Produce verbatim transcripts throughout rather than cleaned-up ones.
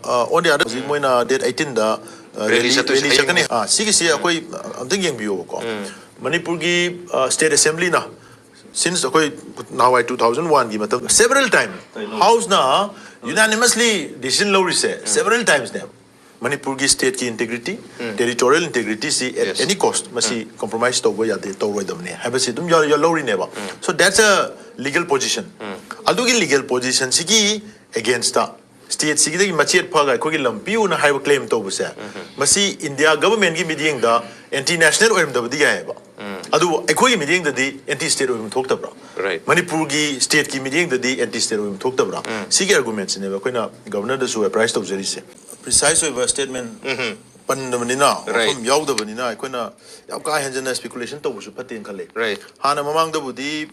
ꯑꯣꯟ ꯗꯤ other ꯍꯧꯖꯤꯛ ꯃꯣꯏꯅ date ꯑꯩꯠꯇꯤꯟꯗ Rally ꯆꯠꯇꯣꯏꯁꯦ rally ꯆꯠꯀꯅꯤ꯫ ꯍꯌꯦꯡꯅꯦ꯫ ꯑꯥ, ꯁꯤꯒꯤꯁꯤ ꯑꯩꯈꯣꯏ ꯑꯝꯇꯪ ꯌꯦꯡꯕꯤꯌꯣꯕꯀꯣ꯫ ꯃꯅꯤꯄꯨꯔꯒꯤ ꯁ꯭ꯇꯦꯠ ꯑꯦꯁꯦꯝꯕ꯭ꯂꯤꯅ, ꯁꯤꯟꯁ ꯑꯩꯈꯣꯏ ꯅꯍꯥꯟꯋꯥꯏ ꯇꯨ ꯊꯥꯎꯖꯟ ꯋꯥꯟꯒꯤ ꯃꯇꯝ several time ꯍꯥꯎꯁꯅ unanimously decision ꯂꯧꯔꯤꯁꯦ several timesꯅꯦꯕ꯫ ꯃꯅꯤꯄꯨꯔꯒꯤ ꯁ꯭ꯇꯦꯠꯀꯤ ꯏꯟꯇꯦꯒ꯭ꯔꯤꯇꯤ, ꯇꯦꯔꯤꯇꯣꯔꯤꯌꯦꯜ ꯏꯟꯇꯦꯒ꯭ꯔꯤꯇꯤꯁꯤ at Yes. any cost ꯃꯁꯤ ꯀꯝꯄ꯭ꯔꯣꯃꯥꯏꯁ ꯇꯧꯕ ꯌꯥꯗꯦ, ꯇꯧꯔꯣꯏꯗꯕꯅꯦ ꯍꯥꯏꯕꯁꯤ ꯑꯗꯨꯝ ꯌꯥꯎ- ꯌꯥꯎ- ꯂꯧꯔꯤꯅꯦꯕ꯫ So that's a legal position. ꯑꯗꯨꯒꯤ ꯂꯤꯒꯦꯜ ꯄꯣꯖꯤꯁꯟꯁꯤꯒꯤ ꯑꯦꯒꯦꯟꯁꯇ ꯁ꯭ꯇꯦꯠꯁꯤꯒꯤꯗꯒꯤ ꯃꯆꯦꯠ ꯐꯥꯒ ꯑꯩꯈꯣꯏꯒꯤ ꯂꯝ ꯄꯤꯌꯨꯅ ꯍꯥꯏꯕ ꯀ꯭ꯂꯦꯝ ꯇꯧꯕꯁꯦ, ꯃꯁꯤ ꯏꯟꯗꯤꯌꯥ ꯒꯚꯔꯟꯃꯦꯟꯒꯤ ꯃꯤꯠꯌꯦꯡꯗ ꯑꯦꯟꯇꯤ ꯅꯦꯁꯅꯦꯜ ꯑꯣꯏꯔꯝꯗꯕꯗꯤ ꯌꯥꯏꯑꯕ꯫ ꯑꯗꯨꯕꯨ ꯑꯩꯈꯣꯏꯒꯤ ꯃꯤꯠꯌꯦꯡꯗꯗꯤ ꯑꯦꯟꯇꯤ ꯁ꯭ꯇꯦꯠ ꯑꯣꯏꯐꯝ ꯊꯣꯛꯇꯕ꯭ꯔꯥ? Right. ꯃꯅꯤꯄꯨꯔꯒꯤ ꯁ꯭ꯇꯦꯠꯀꯤ ꯃꯤꯠꯌꯦꯡꯗꯗꯤ ꯑꯦꯟꯇꯤ ꯁ꯭ꯇꯦꯠ ꯑꯣꯏꯐꯝ ꯊꯣꯛꯇꯕ꯭ꯔꯥ? ꯁꯤꯒꯤ ꯑꯥꯔꯒꯨꯃꯦꯟꯁꯤꯅꯦꯕ ꯑꯩꯈꯣꯏꯅ ꯒꯚꯔꯅꯔꯗꯁꯨ ꯑꯦꯄ꯭ꯔꯥꯏꯁ ꯇꯧꯖꯔꯤꯁꯦ꯫ ꯄ꯭ꯔꯤꯁꯥꯏꯁ ꯑꯣꯏꯕ ꯁ꯭ꯇꯦꯠꯃꯦꯟ ꯄꯟꯗꯕꯅꯤꯅ, Right. ꯋꯥꯐꯝ ꯌꯥꯎꯗꯕꯅꯤꯅ ꯑꯩꯈꯣꯏꯅ ꯌꯥꯝ ꯀꯥ ꯍꯦꯟꯖꯟꯅ ꯁ꯭ꯄꯦꯀꯨꯂꯦꯁꯟ ꯇꯧꯕꯁꯨ ꯐꯠꯇꯦꯅ ꯈꯜꯂꯦ꯫ Right. ꯍꯥꯟꯅ ꯃꯃꯥꯡꯗꯕꯨꯗꯤ,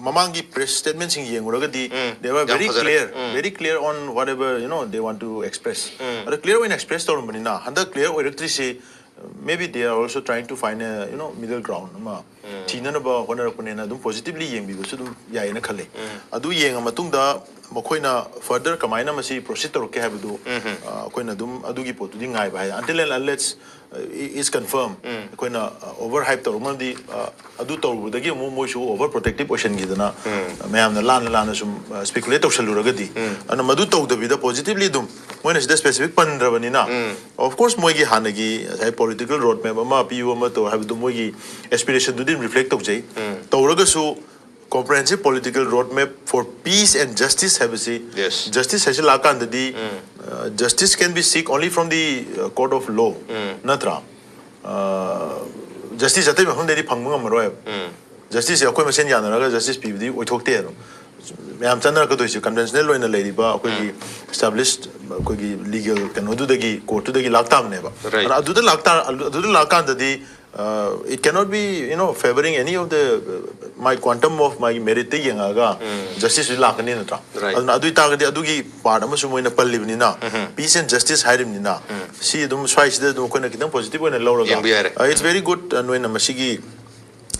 ꯃꯃꯥꯡꯒꯤ ꯄ꯭ꯔꯦꯁ ꯁ꯭ꯇꯦꯠꯃꯦꯟꯁꯤꯡ ꯌꯦꯡꯉꯨꯔꯒꯗꯤ, ꯎꯝ, they were ꯌꯥꯝ very ꯐꯖꯔꯦ꯫ clear, um. very clear on whatever, you know, they want to express. ꯑꯗ ꯀ꯭ꯂꯤꯌꯔ ꯑꯣꯏꯅ ꯑꯦꯛꯁꯄ꯭ꯔꯦꯁ ꯇꯧꯔꯝꯕꯅꯤꯅ, ꯍꯟꯗꯛ clear ꯑꯣꯏꯔꯛꯇ꯭ꯔꯤꯁꯤ, maybe they are also trying to find a, you know, middle ground ꯑꯃ ꯊꯤꯅꯅꯕ ꯍꯣꯠꯅꯔꯛꯄꯅꯦꯅ ꯑꯗꯨꯝ ꯄꯣꯖꯤꯇꯤꯚꯂꯤ ꯌꯦꯡꯕꯤꯕꯁꯨ ꯑꯗꯨꯝ ꯌꯥꯏꯌꯦꯅ ꯈꯜꯂꯦ꯫ ꯑꯗꯨ ꯌꯦꯡꯉ ꯃꯇꯨꯡꯗ ꯃꯈꯣꯏꯅ ꯐꯔꯗꯔ ꯀꯃꯥꯏꯅ ꯃꯁꯤ ꯄ꯭ꯔꯣꯁꯤꯠ ꯇꯧꯔꯛꯀꯦ ꯍꯥꯏꯕꯗꯨ, ꯑ, ꯑꯩꯈꯣꯏꯅ ꯑꯗꯨꯝ ꯑꯗꯨꯒꯤ ꯄꯣꯠꯇꯨꯗꯤ ꯉꯥꯏꯕ ꯍꯥꯏ, until and unless, uh, is confirm, ꯑꯩꯈꯣꯏꯅ ꯑꯣꯚꯔ ꯍꯥꯏꯞ ꯇꯧꯔꯛꯃꯗꯤ, ꯑ, ꯑꯗꯨ ꯇꯧꯔꯨꯕꯗꯒꯤ ꯑꯃꯨꯛ ꯃꯣꯏꯁꯨ ꯑꯣꯚꯔ ꯄ꯭ꯔꯣꯇꯦꯛꯇꯤꯞ ꯑꯣꯏꯁꯟꯈꯤꯗꯅ, ꯃꯌꯥꯝꯅ ꯂꯥꯟꯅ ꯂꯥꯟꯅ ꯁꯨꯝ ꯁ꯭ꯄꯦꯀꯨꯂꯦꯠ ꯇꯧꯁꯜꯂꯨꯔꯒꯗꯤ, ꯑꯗꯨꯅ ꯃꯗꯨ ꯇꯧꯗꯕꯤꯗ ꯄꯣꯖꯤꯇꯤꯚꯂꯤ ꯑꯗꯨꯝ ꯃꯣꯏꯅ ꯁꯤꯗ ꯁ꯭ꯄꯦꯁꯤꯐꯤꯛ ꯄꯟꯗ꯭ꯔꯕꯅꯤꯅ, of course ꯃꯣꯏꯒꯤ ꯍꯥꯟꯅꯒꯤ ꯉꯁꯥꯏ ꯄꯣꯂꯤꯇꯤꯀꯦꯜ ꯔꯣꯗ ꯃꯦꯞ ꯑꯃ ꯄꯤꯌꯨ ꯑꯃ ꯇꯧ ꯍꯥꯏꯕꯗꯨ ꯃꯣꯏꯒꯤ ꯑꯦꯁꯄꯤꯔꯦꯁꯟꯗꯨꯗꯤ ꯔꯤꯐ꯭ꯂꯦꯛ ꯇꯧꯖꯩ꯫ ꯇꯧꯔꯒꯁꯨ comprehensive political road map for peace and justice ꯍꯥꯏꯕꯁꯤ, Yes. ꯖꯁꯇꯤꯁ ꯍꯥꯏꯁꯤ ꯂꯥꯛꯀꯥꯟꯗꯗꯤ, justice can be seek only from the, uh, court of law, ꯅꯠꯇ꯭ꯔꯥ? ꯖꯁꯇꯤꯁ ꯑꯇꯩ ꯃꯐꯝꯗꯩꯗꯤ ꯐꯪꯕ ꯉꯝꯃꯔꯣꯏꯕ꯫ ꯖꯁꯇꯤꯁꯁꯦ ꯑꯩꯈꯣꯏ ꯃꯁꯦꯟ ꯌꯥꯅꯔꯒ ꯖꯁꯇꯤꯁ ꯄꯤꯕꯗꯤ ꯑꯣꯏꯊꯣꯛꯇꯦ ꯑꯗꯨꯝ꯫ ꯃꯌꯥꯝ ꯆꯠꯅꯔꯛꯀꯗꯣꯏꯁꯦ ꯀꯟꯚꯦꯟꯁꯅꯦꯜ ꯑꯣꯏꯅ ꯂꯩꯔꯤꯕ ꯑꯩꯈꯣꯏꯒꯤ ꯑꯦꯁꯇꯥꯕ꯭ꯂꯤꯁ ꯑꯩꯈꯣꯏꯒꯤ ꯂꯤꯒꯦꯜ ꯀꯩꯅꯣꯗꯨꯗꯒꯤ, ꯀꯣꯔꯠꯇꯨꯗꯒꯤ ꯂꯥꯛꯇꯥꯕꯅꯦꯕ꯫ Right. ꯑꯗꯨꯅ ꯑꯗꯨꯗ ꯂꯥꯛꯇꯥ-, ꯑꯗꯨꯗ ꯂꯥꯛꯀꯥꯟꯗꯗꯤ, uh, it cannot be, you know, favoring any of the, uh, my quantum of ꯃꯥꯒꯤ ꯃꯦꯔꯤꯠꯇ ꯌꯦꯡꯉꯛꯑꯒ ꯖꯁꯇꯤꯁꯁꯨ ꯂꯥꯛꯀꯅꯤ ꯅꯠꯇ꯭ꯔꯥ? Right. ꯑꯗꯨꯅ ꯑꯗꯨ ꯑꯣꯏꯇꯥꯔꯒꯗꯤ ꯑꯗꯨꯒꯤ ꯄꯥꯔꯠ ꯑꯃꯁꯨ ꯃꯣꯏꯅ ꯄꯜꯂꯤꯕꯅꯤꯅ, peace and justice ꯍꯥꯏꯔꯤꯕꯅꯤꯅ, ꯁꯤ ꯑꯗꯨꯝ ꯁ꯭ꯋꯥꯏꯁꯤꯗ ꯑꯗꯨꯝ ꯑꯩꯈꯣꯏꯅ ꯈꯤꯇꯪ ꯄꯣꯖꯤꯇꯤꯚ ꯑꯣꯏꯅ ꯂꯧꯔꯒ, ꯌꯦꯡꯕ ꯌꯥꯔꯦ꯫ Uh, it's very good, uh, ꯅꯣꯏꯅ ꯃꯁꯤꯒꯤ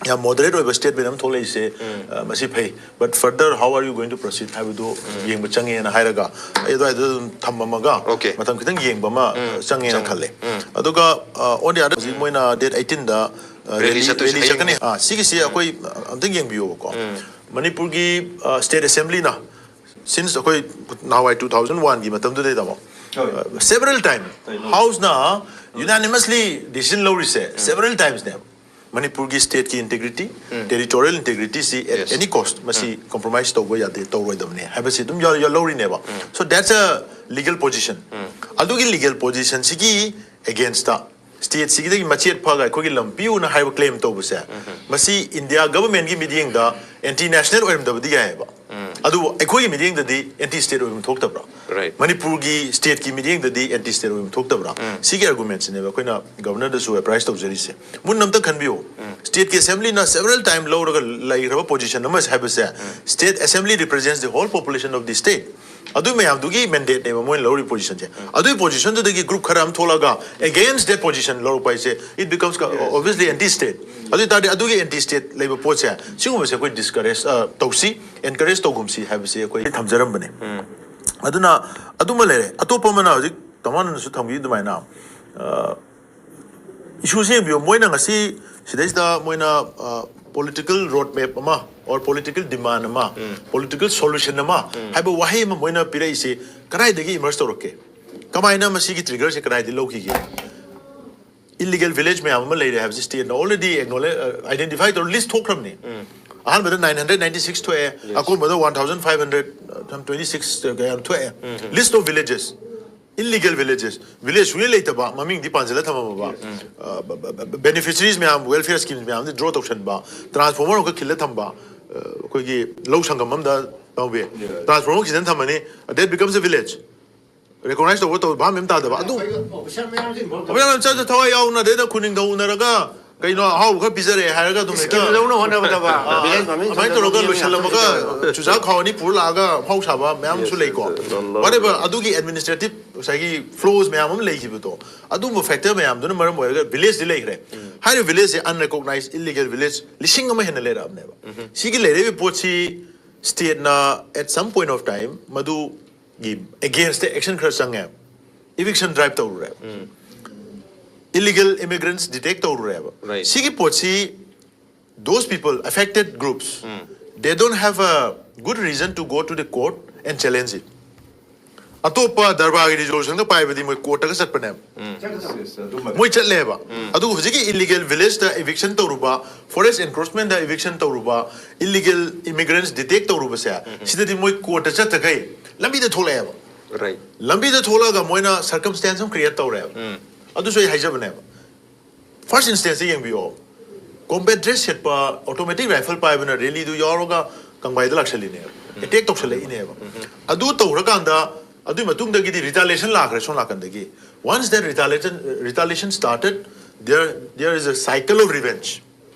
ꯌꯥꯝ moderate ꯑꯣꯏꯕ statement ꯑꯃ ꯊꯣꯛꯂꯛꯏꯁꯦ, ꯑ, ꯃꯁꯤ ꯐꯩ, but further how are you going to proceed ꯍꯥꯏꯕꯗꯨ ꯌꯦꯡꯕ ꯆꯪꯉꯦꯅ ꯍꯥꯏꯔꯒ ꯑꯩ ꯑꯗꯨꯋꯥꯏꯗ ꯑꯗꯨꯝ ꯊꯝꯃꯝꯃꯒ Okay. ꯃꯇꯝ ꯈꯤꯇꯪ ꯌꯦꯡꯕ ꯑꯃ ꯆꯪꯉꯦꯅ ꯈꯜꯂꯦ꯫ ꯑꯗꯨꯒ ꯑꯣꯟ ꯗꯤ ꯑꯗꯔ, ꯍꯧꯖꯤꯛ ꯃꯣꯏꯅ date eighteenꯗ Rally ꯆꯠꯇꯣꯏꯁꯦ ꯔꯦꯂꯤ ꯆꯠꯀꯅꯤ꯫ ꯍꯌꯦꯡꯅꯦ꯫ ꯑꯥ, ꯁꯤꯒꯤꯁꯤ ꯑꯩꯈꯣꯏ ꯑꯝꯇꯪ ꯌꯦꯡꯕꯤꯌꯣꯕꯀꯣ꯫ ꯃꯅꯤꯄꯨꯔꯒꯤ state assemblyꯅ, since ꯑꯩꯈꯣꯏ ꯅꯍꯥꯟꯋꯥꯏ two thousand oneꯒꯤ ꯃꯇꯝꯗꯨꯗꯩ ꯇꯥꯃꯣ, ꯍꯣꯏ꯫ several time ꯍꯣꯏ, ꯂꯧ- Houseꯅ unanimously decision ꯂꯧꯔꯤꯁꯦ several timesꯅꯦꯕ꯫ ꯃꯅꯤꯄꯨꯔꯒꯤ stateꯀꯤ integrity, territorial integrityꯁꯤ at Yes. any cost ꯃꯁꯤ compromise ꯇꯧꯕ ꯌꯥꯗꯦ, ꯇꯧꯔꯣꯏꯗꯕꯅꯦ ꯍꯥꯏꯕꯁꯤ ꯑꯗꯨꯝ ꯌꯥ- ꯌꯥ- ꯂꯧꯔꯤꯅꯦꯕ꯫ So that's a legal position. ꯑꯗꯨꯒꯤ legal positionꯁꯤꯒꯤ againstꯇ stateꯁꯤꯒꯤꯗꯒꯤ ꯃꯆꯦꯠ ꯐꯥꯒ ꯑꯩꯈꯣꯏꯒꯤ ꯂꯝ ꯄꯤꯌꯨꯅ ꯍꯥꯏꯕ claim ꯇꯧꯕꯁꯦ, ꯃꯁꯤ India governmentꯀꯤ ꯃꯤꯠꯌꯦꯡꯗ anti national ꯑꯣꯏꯔꯝꯗꯕꯗꯤ ꯌꯥꯏꯑꯕ꯫ ꯑꯗꯨꯕꯨ ꯑꯩꯈꯣꯏꯒꯤ ꯃꯤꯠꯌꯦꯡꯗꯗꯤ anti state ꯑꯣꯏꯕ ꯊꯣꯛꯇꯕ꯭ꯔꯥ? Right. ꯃꯅꯤꯄꯨꯔꯒꯤ stateꯀꯤ ꯃꯤꯠꯌꯦꯡꯗꯗꯤ anti state ꯑꯣꯏꯕ ꯊꯣꯛꯇꯕ꯭ꯔꯥ? ꯁꯤꯒꯤ argumentꯁꯤꯅꯦꯕ ꯑꯩꯈꯣꯏꯅ governorꯗꯁꯨ apprise ꯇꯧꯖꯔꯤꯁꯦ꯫ ꯃꯨꯟꯅ ꯑꯝꯇ ꯈꯟꯕꯤꯌꯨ꯫ Stateꯀꯤ assemblyꯅ several time ꯂꯧꯔꯒ ꯂꯩꯈ꯭ꯔꯕ position ꯑꯃ ꯍꯥꯏꯕꯁꯦ, state assembly represents the whole population of the state. ꯑꯗꯨ ꯃꯌꯥꯝꯗꯨꯒꯤ mandateꯅꯦꯕ ꯃꯣꯏꯅ ꯂꯧꯔꯤꯕ positionꯁꯦ꯫ ꯑꯗꯨꯒꯤ positionꯗꯨꯗꯒꯤ group ꯈꯔ ꯑꯃ ꯊꯣꯛꯂꯛꯑꯒ against that position ꯂꯧꯔꯛꯄ ꯍꯥꯏꯁꯦ, it becomes obviously anti state. ꯑꯗꯨ ꯑꯣꯏ ꯇꯥꯔꯗꯤ ꯑꯗꯨꯒꯤ anti state ꯂꯩꯕ ꯄꯣꯠꯁꯦ, ꯁꯤꯒꯨꯝꯕꯁꯦ ꯑꯩꯈꯣꯏ discourage, ꯑ, ꯇꯧꯁꯤ, encourage ꯇꯧꯒꯨꯝꯁꯤ ꯍꯥꯏꯕꯁꯤ ꯑꯩꯈꯣꯏ ꯊꯝꯖꯔꯝꯕꯅꯦ꯫ ꯑꯗꯨꯅ ꯑꯗꯨꯃ ꯂꯩꯔꯦ꯫ ꯑꯇꯣꯞꯄ ꯑꯃꯅ ꯍꯧꯖꯤꯛ ꯇꯥꯃꯣꯅꯁꯨ ꯊꯝꯕꯤ ꯑꯗꯨꯃꯥꯏꯅ, ꯑ, issueꯁꯦ ꯌꯦꯡꯕꯤꯌꯨ꯫ ꯃꯣꯏꯅ ꯉꯁꯤ ꯁꯤꯗꯩꯁꯤꯗ ꯃꯣꯏꯅ, ꯑ, political road map ꯑꯃ or political demand ꯑꯃ, political solution ꯑꯃ ꯍꯥꯏꯕ ꯋꯥꯍꯩ ꯑꯃ ꯃꯣꯏꯅ ꯄꯤꯔꯛꯏꯁꯤ ꯀꯗꯥꯏꯗꯒꯤ emerge ꯇꯧꯔꯛꯀꯦ? ꯀꯃꯥꯏꯅ ꯃꯁꯤꯒꯤ triggerꯁꯦ ꯀꯗꯥꯏꯗꯒꯤ ꯂꯧꯈꯤꯒꯦ? Illegal village ꯃꯌꯥꯝ ꯑꯃ ꯂꯩꯔꯦ ꯍꯥꯏꯕꯁꯤ stateꯅ already acknowledge, ꯑ, identify ꯇꯧꯔ list ꯊꯣꯛꯈ꯭ꯔꯕꯅꯤ꯫ ꯑꯍꯥꯟꯕꯗ nine hundred ninety six ꯊꯣꯛꯑꯦ, ꯑꯀꯣꯟꯕꯗ one thousand five hundred twenty six ꯀꯌꯥꯝ ꯊꯣꯛꯑꯦ꯫ List of villages, illegal villages, village ꯁꯨꯡꯂꯩ ꯂꯩꯇꯕ, ꯃꯃꯤꯡꯗꯤ ꯄꯥꯟꯁꯤꯜꯂ ꯊꯝꯃꯝꯃꯕ, ꯑ, ꯕ- ꯕ- ꯕ- beneficiaries ꯃꯌꯥꯝ, welfare schemes ꯃꯌꯥꯝꯗꯤ draw ꯇꯧꯁꯟꯕ, transformer ꯑꯃꯈꯛ ꯈꯤꯜꯂ ꯊꯝꯕ, ꯑ, ꯑꯩꯈꯣꯏꯒꯤ ꯂꯧ ꯁꯪꯒꯝ ꯑꯃꯗ ꯇꯧꯕꯤ, transformer ꯈꯤꯇꯪ ꯊꯝꯃꯅꯤ, that becomes a village꯫ Recognize ꯇꯧꯕ ꯇꯧꯕ ꯚꯥꯞ ꯃꯦꯟ ꯇꯥꯗꯕ ꯑꯗꯨ ꯑꯣꯐꯤꯁꯥꯔ ꯃꯌꯥꯝꯁꯤꯡ involve ꯑꯣꯐꯤꯁꯥꯔ ꯃꯌꯥꯝ ꯆꯠ- ꯆꯠ ꯊꯋꯥꯏ ꯌꯥꯎꯅ ꯑꯗꯩꯗ ꯈꯨꯅꯤꯡꯊꯧ ꯎꯅꯔꯒ ꯀꯩꯅꯣ ꯑꯍꯥꯎꯕ ꯈꯔ ꯄꯤꯖꯔꯦ ꯍꯥꯏꯔꯒ ꯑꯗꯨꯝ ꯍꯦꯛꯇ ꯁ꯭ꯀꯤꯝ ꯂꯧꯅ ꯍꯣꯠꯅꯕꯗ ꯑꯗꯨꯃꯥꯏꯅ ꯇꯧꯔꯒ ꯂꯣꯏꯁꯤꯜꯂꯝꯃꯒ ꯆꯨꯖꯥꯛ ꯈꯥꯎ ꯑꯅꯤ ꯄꯨꯔ ꯂꯥꯛꯑꯒ ꯑꯐꯥꯎ ꯁꯥꯕ ꯃꯌꯥꯝ ꯑꯃꯁꯨ ꯂꯩꯀꯣ꯫ Whatever, ꯑꯗꯨꯒꯤ ꯑꯦꯗꯃꯤꯅꯤꯁꯇ꯭ꯔꯦꯇꯤꯚ ꯉꯁꯥꯏꯒꯤ ꯐ꯭ꯂꯣꯁ ꯃꯌꯥꯝ ꯑꯃ ꯂꯩꯈꯤꯕꯗꯣ, ꯑꯗꯨꯒꯨꯝꯕ ꯐꯦꯛꯇꯔ ꯃꯌꯥꯝꯗꯨꯅ ꯃꯔꯝ ꯑꯣꯏꯔꯒ ꯚꯤꯂꯦꯖꯇꯤ ꯂꯩꯈ꯭ꯔꯦ꯫ ꯍꯥꯏꯔꯤꯕ ꯚꯤꯂꯦꯖꯁꯦ ꯑꯟꯔꯦꯀꯣꯛꯅꯥꯏꯖ ꯏꯂꯤꯒꯦꯜ ꯚꯤꯂꯦꯖ ꯂꯤꯁꯤꯡ ꯑꯃ ꯍꯦꯟꯅ ꯂꯩꯔꯛꯑꯕꯅꯦꯕ꯫ ꯁꯤꯒꯤ ꯂꯩꯔꯛꯏꯕ ꯄꯣꯠꯁꯤ ꯁ꯭ꯇꯦꯠꯅ at some point of time ꯃꯗꯨꯒꯤ ꯑꯦꯒꯦꯟꯁꯇ ꯑꯦꯛꯁꯟ ꯈꯔ ꯆꯪꯉꯦ꯫ ꯏꯚꯤꯛꯁꯟ ꯗ꯭ꯔꯥꯏꯚ ꯇꯧꯔꯨꯔꯦꯕ꯫ ꯏꯂꯤꯒꯦꯜ ꯏꯃꯤꯒ꯭ꯔꯦꯟꯠꯁ ꯗꯤꯇꯦꯛ ꯇꯧꯔꯨꯔꯦꯕ꯫ Right. ꯁꯤꯒꯤ ꯄꯣꯠꯁꯤ, those people, affected groups, they don't have a good reason to go to the court and challenge it. ꯑꯇꯣꯞꯄ ꯗꯔꯕꯥꯔꯒꯤ ꯔꯤꯖꯣꯂꯨꯁꯟꯒ ꯄꯥꯏꯕꯗꯤ ꯃꯣꯏ ꯀꯣꯔꯠꯇꯒ ꯆꯠꯄꯅꯦꯕ꯫ ꯃꯣꯏ ꯆꯠꯂꯦꯕ꯫ ꯑꯗꯨꯒ ꯍꯧꯖꯤꯛꯀꯤ ꯏꯂꯤꯒꯦꯜ ꯚꯤꯂꯦꯖꯇ ꯏꯚꯤꯛꯁꯟ ꯇꯧꯔꯨꯕ, ꯐꯣꯔꯦꯁ ꯑꯦꯟꯀ꯭ꯔꯣꯆꯃꯦꯟꯗ ꯏꯚꯤꯛꯁꯟ ꯇꯧꯔꯨꯕ, ꯏꯂꯤꯒꯦꯜ ꯏꯃꯤꯒ꯭ꯔꯦꯟꯠꯁ ꯗꯤꯇꯦꯛ ꯇꯧꯔꯨꯕꯁꯦ, ꯁꯤꯗꯗꯤ ꯃꯣꯏ ꯀꯣꯔꯠꯇ ꯆꯠꯇꯈꯩ ꯂꯝꯕꯤꯗ ꯊꯣꯛꯂꯛꯑꯦꯕ꯫ Right. ꯂꯝꯕꯤꯗ ꯊꯣꯛꯂꯛꯑꯒ ꯃꯣꯏꯅ ꯁꯔꯀꯝꯁꯇꯦꯟꯁ ꯑꯃ ꯀ꯭ꯔꯤꯌꯦꯠ ꯇꯧꯔꯦꯕ꯫ ꯑꯗꯨꯁꯨ ꯑꯩ ꯍꯥꯏꯖꯕꯅꯦꯕ꯫ ꯐꯥꯔꯁ ꯏꯟꯁꯇꯦꯟꯁꯇ ꯌꯦꯡꯕꯤꯌꯣ, ꯀꯣꯝꯕꯦꯠ ꯗ꯭ꯔꯦꯁ ꯁꯦꯠꯄ, ꯑꯣꯇꯣꯃꯦꯇꯤꯛ ꯔꯥꯏꯐꯜ ꯄꯥꯏꯕꯅ ꯔꯦꯂꯤꯗꯨ ꯌꯥꯎꯔꯒ ꯀꯪꯕꯥꯏꯗ ꯂꯥꯛꯁꯜꯂꯤꯅꯦꯕ, ꯑꯦꯇꯦꯛ ꯇꯧꯁꯜꯂꯛꯏꯅꯦꯕ꯫ ꯑꯗꯨ ꯇꯧꯔꯀꯥꯟꯗ ꯑꯗꯨꯒꯤ ꯃꯇꯨꯡꯗꯒꯤꯗꯤ ꯔꯤꯇꯥꯂꯤꯌꯦꯁꯟ ꯂꯥꯛꯈ꯭ꯔꯦ ꯁꯣꯝ ꯅꯥꯀꯟꯗꯒꯤ꯫ Once that retaliation, retaliation started, there, there is a cycle of revenge.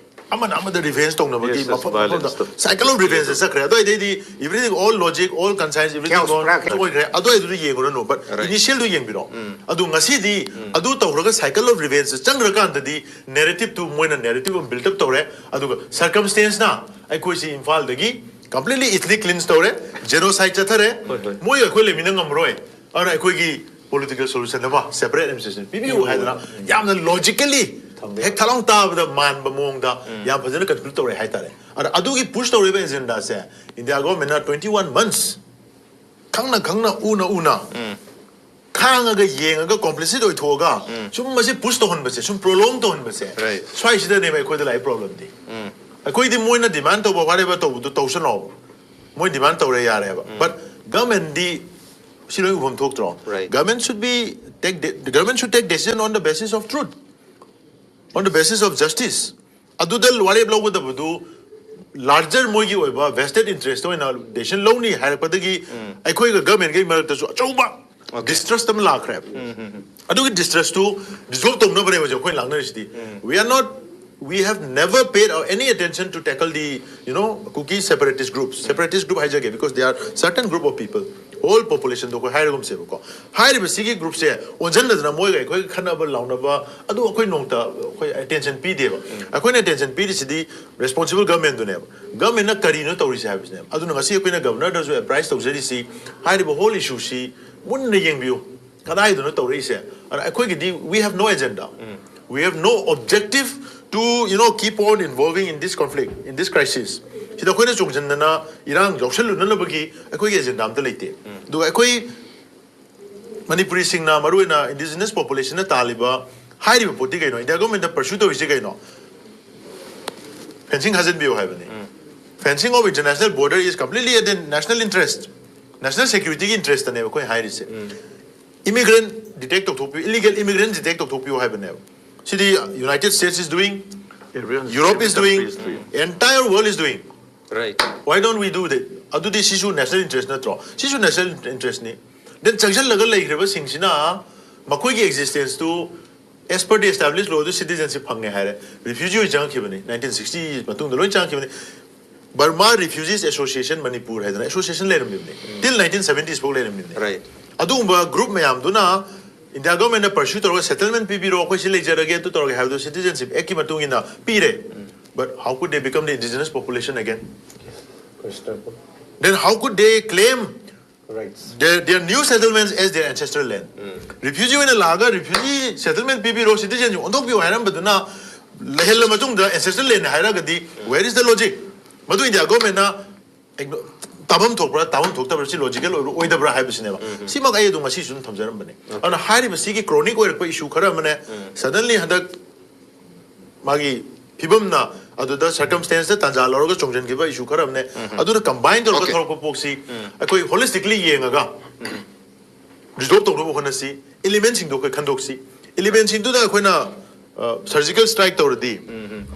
ꯑꯃꯅ ꯑꯃꯗ ꯔꯤꯚꯦꯟꯖ ꯇꯧꯅꯕꯒꯤ Yes, yes, ꯃꯐꯝ violence ꯃꯐꯝꯗ ꯁꯥꯏꯀꯜ ꯑꯣꯐ ꯔꯤꯚꯦꯟꯖ ꯆꯠꯈ꯭ꯔꯦ꯫ ꯑꯗꯨꯋꯥꯏꯗꯩꯗꯤ everything, all logic, all conscience, everything Chaos gone, ꯄꯨꯔꯥ chaos. ꯑꯣꯏꯈ꯭ꯔꯦ꯫ ꯑꯗꯨꯋꯥꯏꯗꯨꯗ ꯌꯦꯡꯉꯨꯔꯅꯨ, but Right. ꯏꯅꯤꯁꯤꯌꯦꯜꯗꯨ ꯌꯦꯡꯕꯤꯔꯣ꯫ ꯑꯗꯨ ꯉꯁꯤꯗꯤ ꯑꯗꯨ ꯇꯧꯔꯒ ꯁꯥꯏꯀꯜ ꯑꯣꯐ ꯔꯤꯚꯦꯟꯖ ꯆꯪꯈ꯭ꯔꯀꯥꯟꯗꯗꯤ ꯅꯦꯔꯦꯇꯤꯞꯇꯨ ꯃꯣꯏꯅ ꯅꯦꯔꯦꯇꯤꯞ ꯑꯃ ꯕꯤꯜꯗ ꯑꯞ ꯇꯧꯔꯦ꯫ ꯑꯗꯨꯒ ꯁꯔꯀꯝꯁꯇꯦꯟꯁꯅ ꯑꯩꯈꯣꯏꯁꯤ ꯏꯝꯐꯥꯜꯗꯒꯤ ꯀꯝꯄ꯭ꯂꯤꯠꯂꯤ ꯏꯊꯅꯤꯛ ꯀ꯭ꯂꯤꯟꯁ ꯇꯧꯔꯦ, ꯖꯦꯅꯣꯁꯥꯏꯗ ꯆꯠꯊꯔꯦ, ꯍꯣꯏ, ꯍꯣꯏ. ꯃꯣꯏ ꯑꯩꯈꯣꯏ ꯂꯩꯃꯤꯟꯅ ꯉꯝꯃꯔꯣꯏ, ꯑꯗꯨꯅ ꯑꯩꯈꯣꯏꯒꯤ ꯄꯣꯂꯤꯇꯤꯀꯦꯜ ꯁꯣꯂꯨꯁꯟ ꯑꯃ, ꯁꯦꯄꯔꯦꯠ ꯑꯦꯗꯃꯤꯅꯤꯁꯇ꯭ꯔꯦꯁꯟ ꯄꯤꯕꯤꯌꯨ ꯍꯥꯏꯗꯅ ꯌꯥꯝꯅ ꯂꯣꯖꯤꯀꯦꯜꯂꯤ, ꯍꯦꯛ ꯊꯥꯗꯣꯛ ꯇꯥꯕꯗ ꯃꯥꯟꯕ ꯃꯑꯣꯡꯗ ꯌꯥꯝ ꯐꯖꯅ ꯀꯟꯀ꯭ꯂꯨꯗ ꯇꯧꯔꯦ ꯍꯥꯏꯇꯥꯔꯦ꯫ ꯑꯗ ꯑꯗꯨꯒꯤ ꯄꯨꯁ ꯇꯧꯔꯤꯕ ꯑꯦꯖꯦꯟꯗꯥꯁꯦ ꯏꯟꯗꯤꯌꯥ ꯒꯣꯔꯃꯦꯟꯅ twenty one months ꯈꯪꯅ ꯈꯪꯅ, ꯎꯅ ꯎꯅ, ꯈꯥꯡꯉꯒ ꯌꯦꯡꯉꯒ, ꯀꯣꯝꯄ꯭ꯂꯤꯁꯤꯠ ꯑꯣꯏꯊꯣꯛꯑꯒ ꯁꯨꯝ ꯃꯁꯤ ꯄꯨꯁ ꯇꯧꯍꯟꯕꯁꯦ, ꯁꯨꯝ ꯄ꯭ꯔꯣꯂꯣꯡ ꯇꯧꯍꯟꯕꯁꯦ, Right. ꯁ꯭ꯋꯥꯏꯁꯤꯗꯅꯦꯕ ꯑꯩꯈꯣꯏꯗ ꯂꯥꯛꯏ ꯄ꯭ꯔꯣꯕ꯭ꯂꯦꯝꯗꯤ꯫ ꯑꯩꯈꯣꯏꯗꯤ ꯃꯣꯏꯅ ꯗꯤꯃꯥꯟ ꯇꯧꯕ, ꯋꯥꯔꯦꯕ ꯇꯧꯕꯗꯣ ꯇꯧꯁꯅꯣꯕ, ꯃꯣꯏ ꯗꯤꯃꯥꯟ ꯇꯧꯔꯦ ꯌꯥꯔꯦꯕ꯫ ꯕꯠ ꯒꯃꯦꯟꯗꯤ ꯁꯤ ꯂꯣꯏ ꯎꯐꯝ ꯊꯣꯛꯇ꯭ꯔꯣ? Right. Government should be take de- the government should take decision on the basis of truth, on the basis of justice. ꯑꯗꯨꯗ ꯋꯥꯔꯦꯞ ꯂꯧꯒꯗꯕꯗꯨ ꯂꯥꯔꯖꯔ ꯃꯣꯏꯒꯤ ꯑꯣꯏꯕ ꯚꯦꯁꯇꯦꯠ ꯏꯟꯇꯔꯦꯁꯇ ꯑꯣꯏꯅ ꯗꯦꯁꯤꯖꯟ ꯂꯧꯅꯤ ꯍꯥꯏꯔꯛꯄꯗꯒꯤ ꯑꯩꯈꯣꯏꯒ ꯒꯃꯦꯟꯒꯤ ꯃꯔꯛꯇꯁꯨ ꯑꯆꯧꯕ ꯗꯤꯁꯇ꯭ꯔꯁ ꯑꯃ ꯂꯥꯛꯈ꯭ꯔꯦꯕ꯫ ꯑꯗꯨꯒꯤ ꯗꯤꯁꯇ꯭ꯔꯁꯇꯨ ꯔꯤꯖꯣꯜꯕ ꯇꯧꯅꯕꯅꯦꯕ ꯍꯧꯖꯤꯛ ꯑꯩꯈꯣꯏꯅ ꯂꯥꯛꯅꯔꯤꯁꯤꯗꯤ꯫ We are not We have never paid our, any attention to tackle the, you know, Kuki separatist groups. Separatist group ꯍꯥꯏꯖꯒꯦ, because they are certain group of people. Whole population ꯗꯣ ꯑꯩꯈꯣꯏ ꯍꯥꯏꯔꯒꯨꯝꯁꯦꯕꯀꯣ꯫ ꯍꯥꯏꯔꯤꯕꯁꯤꯒꯤ group ꯁꯦ ꯑꯣꯟꯁꯤꯟꯅꯗꯅ ꯃꯣꯏꯒ ꯑꯩꯈꯣꯏꯒ ꯈꯠꯅꯕ ꯂꯥꯎꯅꯕ ꯑꯗꯨ ꯑꯩꯈꯣꯏ ꯅꯣꯡꯇ ꯑꯩꯈꯣꯏ attention ꯄꯤꯗꯦꯕ꯫ ꯑꯩꯈꯣꯏꯅ attention ꯄꯤꯔꯤꯁꯤꯗꯤ responsible government ꯗꯨꯅꯦꯕ꯫ Government ꯅ ꯀꯔꯤꯅꯣ ꯇꯧꯔꯤꯁꯦ ꯍꯥꯏꯕꯁꯤꯅꯦꯕ꯫ ꯑꯗꯨꯅ ꯉꯁꯤ ꯑꯩꯈꯣꯏꯅ governor ꯗꯁꯨ apprise ꯇꯧꯖꯔꯤꯁꯤ, ꯍꯥꯏꯔꯤꯕ whole issue ꯁꯤ ꯃꯨꯟꯅ ꯌꯦꯡꯕꯤꯌꯨ꯫ ꯀꯗꯥꯏꯗꯅꯣ ꯇꯧꯔꯛꯏꯁꯦ? ꯑꯗ ꯑꯩꯈꯣꯏꯒꯤꯗꯤ we have no agenda. We have no objective to, you know, keep on involving in this conflict, in this crisis. ꯁꯤꯗ ꯑꯩꯈꯣꯏꯅ ꯆꯣꯡꯁꯤꯟꯗꯅ ꯏꯔꯥꯡ ꯌꯥꯎꯁꯜꯂꯨꯅꯅꯕꯒꯤ ꯑꯩꯈꯣꯏꯒꯤ agenda ꯑꯝꯇ ꯂꯩꯇꯦ꯫ ꯑꯗꯨꯒ ꯑꯩꯈꯣꯏ ꯃꯅꯤꯄꯨꯔꯤꯁꯤꯡꯅ, ꯃꯔꯨꯑꯣꯏꯅ indigenous population ꯅ ꯇꯥꯜꯂꯤꯕ ꯍꯥꯏꯔꯤꯕ ꯄꯣꯠꯇꯤ ꯀꯩꯅꯣ? India government ꯅ pursue ꯇꯧꯔꯤꯁꯦ ꯀꯩꯅꯣ? Fencing ꯈꯥꯖꯤꯟꯕꯤꯌꯨ ꯍꯥꯏꯕꯅꯤ꯫ Fencing of international border is completely at the national interest. National security ꯒꯤ interest ꯇꯅꯦꯕ ꯑꯩꯈꯣꯏ ꯍꯥꯏꯔꯤꯁꯦ꯫ Immigrant detect ꯇꯧꯊꯣꯛꯄꯤꯌꯨ, illegal immigrant detect ꯇꯧꯊꯣꯛꯄꯤꯌꯨ ꯍꯥꯏꯕꯅꯦꯕ꯫ ꯁꯤꯗꯤ United States is doing, Everyone, Europe is every doing, country is doing. Entire world is doing. Right. Why don't we do that? ꯑꯗꯨꯗꯤ ꯁꯤꯁꯨ national interest ꯅꯠꯇ꯭ꯔꯣ? ꯁꯤꯁꯨ national interest ꯅꯤ꯫ Then ꯆꯪꯁꯤꯜꯂꯒ ꯂꯩꯈ꯭ꯔꯕꯁꯤꯡꯁꯤꯅ ꯃꯈꯣꯏꯒꯤ existence to as per the established law ꯗꯨ citizenship ꯐꯪꯉꯦ ꯍꯥꯏꯔꯦ꯫ Refugee ꯑꯣꯏ ꯆꯪꯉꯛꯈꯤꯕꯅꯤ, nineteen sixty ꯃꯇꯨꯡꯗ ꯂꯣꯏ ꯆꯪꯉꯛꯈꯤꯕꯅꯤ꯫ Burma Refugees Association Manipur ꯍꯥꯏꯗꯅ association ꯂꯩꯔꯝꯃꯤꯕꯅꯤ, till nineteen seventies ꯐꯥꯎ ꯂꯩꯔꯝꯃꯤꯕꯅꯤ꯫ Right. ꯑꯗꯨꯒꯨꯝꯕ group ꯃꯌꯥꯝꯗꯨꯅ India government ꯅ pursue ꯇꯧꯔꯒ settlement ꯄꯤꯕꯤꯔꯣ, ꯑꯩꯈꯣꯏ ꯁꯤ ꯂꯩꯖꯔꯒꯦ, ꯑꯗꯨ ꯇꯧꯔꯒꯦ ꯍꯥꯏꯕꯗꯨ citizenship act ꯀꯤ ꯃꯇꯨꯡ ꯏꯟꯅ ꯄꯤꯔꯦ꯫ But how could they become the indigenous population again? Then how could they claim Rights. their, their new settlements as their ancestral land? Refugee ꯑꯣꯏꯅ ꯂꯥꯛꯑꯒ refugee settlement ꯄꯤꯕꯤꯔꯣ, citizenship ꯑꯣꯟꯊꯣꯛꯄꯤꯌꯣ ꯍꯥꯏꯔꯝꯕꯗꯨꯅ ꯂꯩꯍꯜꯂ ꯃꯇꯨꯡꯗ ancestral land ꯍꯥꯏꯔꯒꯗꯤ, where is the logic? ꯃꯗꯨ India government ꯅ igno-, ꯇꯥꯐꯝ ꯊꯣꯛꯄ꯭ꯔꯥ, ꯇꯥꯐꯝ ꯊꯣꯛꯇꯕ꯭ꯔꯥ, ꯁꯤ logical ꯑꯣꯏꯕ꯭ꯔꯥ, ꯑꯣꯏꯗꯕ꯭ꯔꯥ ꯍꯥꯏꯕꯁꯤꯅꯦꯕ꯫ ꯁꯤꯃꯛ ꯑꯩ ꯑꯗꯨꯝ ꯉꯁꯤꯁꯨ ꯑꯗꯨꯝ ꯊꯝꯖꯔꯝꯕꯅꯦ꯫ ꯑꯗꯨꯅ ꯍꯥꯏꯔꯤꯕ ꯁꯤꯒꯤ chronic ꯑꯣꯏꯔꯛꯄ issue ꯈꯔ ꯑꯃꯅꯦ, suddenly ꯍꯟꯗꯛ ꯃꯥꯒꯤ ꯐꯤꯕꯝꯅ ꯑꯗꯨꯗ circumstance ꯇ ꯇꯥꯟꯖꯥ ꯂꯧꯔꯒ ꯆꯣꯡꯁꯤꯟꯈꯤꯕ issue ꯈꯔ ꯑꯃꯅꯦ꯫ ꯑꯗꯨꯅ combine ꯇꯧꯔꯒ Okay. ꯊꯣꯔꯛꯄ ꯄꯣꯠꯁꯤ ꯑꯩꯈꯣꯏ holistically ꯌꯦꯡꯉꯒ resolve ꯇꯧꯅꯕ ꯍꯣꯠꯅꯁꯤ꯫ Element ꯁꯤꯡꯗꯣ ꯑꯩꯈꯣꯏ ꯈꯟꯗꯣꯛꯁꯤ꯫ Element ꯁꯤꯡꯗꯨꯗ ꯑꯩꯈꯣꯏꯅ, ꯑ, surgical strike ꯇꯧꯔꯗꯤ,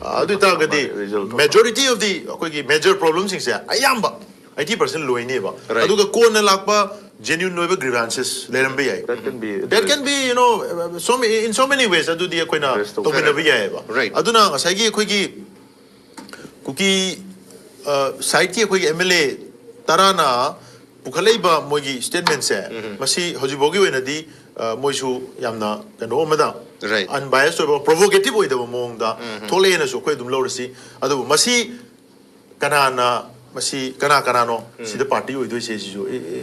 ꯑ, ꯑꯗꯨ ꯑꯣꯏꯇꯥꯔꯒꯗꯤ Result ꯊꯣꯛꯄ꯫ Majority of the, ꯑꯩꯈꯣꯏꯒꯤ major problem ꯁꯤꯡꯁꯦ ꯑꯌꯥꯝꯕ eighty percent ꯂꯣꯏꯅꯦꯕ꯫ Right. ꯑꯗꯨꯒ ꯀꯣꯟꯅ ꯂꯥꯛꯄ Genuine ꯑꯣꯏꯕ grievances ꯂꯩꯔꯝꯕ ꯌꯥꯏ. That can be That can be, you know, so many, in so many ways ꯑꯗꯨꯗꯤ ꯑꯩꯈꯣꯏꯅ Address ꯇꯧꯕ ꯇꯧꯃꯤꯟꯅꯕ ꯌꯥꯏ. ꯌꯥꯏꯑꯕ. Right. ꯑꯗꯨꯅ ꯉꯁꯥꯏꯒꯤ ꯑꯩꯈꯣꯏꯒꯤ ꯀꯨꯀꯤ sideꯀꯤ ꯑꯩꯈꯣꯏꯒꯤ M L A ꯇꯔꯥꯅ ꯄꯨꯈꯠꯂꯛꯏꯕ ꯃꯣꯏꯒꯤ statementꯁꯦ, ꯃꯁꯤ ꯍꯧꯖꯤꯛꯐꯥꯎꯒꯤ ꯑꯣꯏꯅꯗꯤ ꯑ, ꯃꯣꯏꯁꯨ ꯌꯥꯝꯅ ꯀꯩꯅꯣ ꯑꯃꯗ, Right. unbiased ꯑꯣꯏꯕ, provocative ꯑꯣꯏꯗꯕ ꯃꯑꯣꯡꯗ ꯊꯣꯛꯂꯛꯑꯦꯅꯁꯨ ꯑꯩꯈꯣꯏ ꯑꯗꯨꯝ ꯂꯧꯔꯁꯤ꯫ ꯑꯗꯨꯕꯨ ꯃꯁꯤ ꯀꯅꯥꯅ, ꯃꯁꯤ ꯀꯅꯥ ꯀꯅꯥꯅꯣ ꯁꯤꯗ party ꯑꯣꯏꯗꯣꯏꯁꯦ ꯁꯤꯁꯨ ꯑꯦ, ꯑꯦ,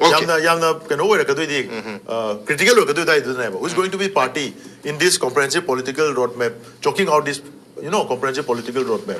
Okay. ꯌꯥꯝꯅ, ꯌꯥꯝꯅ ꯀꯩꯅꯣ ꯑꯣꯏꯔꯛꯀꯗꯣꯏꯗꯤ, ꯑ, critical ꯑꯣꯏꯔꯛꯀꯗꯣꯏꯗꯤ ꯑꯗꯨꯅꯦꯕ, who is going to be party in this comprehensive political roadmap, chalking out this, you know, comprehensive political roadmap.